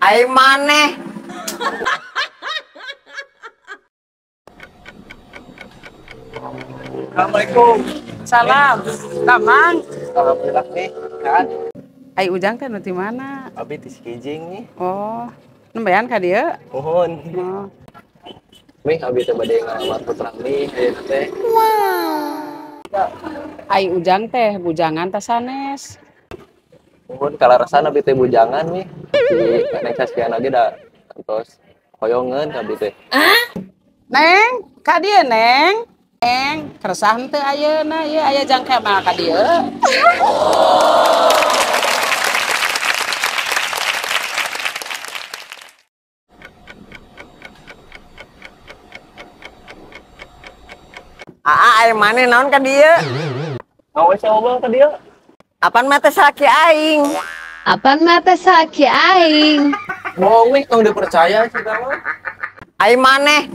Ai maneh. Assalamualaikum. Salam. Damang. Alhamdulillah nih, kan. Ai Ujang teh nu ti mana? Abi ti Cikijing nih. Oh, nembean ka dieu? Mohon. Oh. Mih abi teh bade ngalamar putra mih ayeuna teh. Wow. Ai Ujang teh bujangan teh sanes. Mohon kalarasan abi teh bujangan nih. Di Neng Saskia lagi da entos hoyongeun ka abi teh. Neng, ka dieu Neng. Neng, keresah henteu ayeuna ieu aya jangka mah ka dieu. Aa, ai maneh naon ka dieu? Ngawe saoba ka dieu? Apan mah teh salaki aing? Apan mah teh salaki aing? Bohong weh, tong dipercaya sih mah. Ai maneh.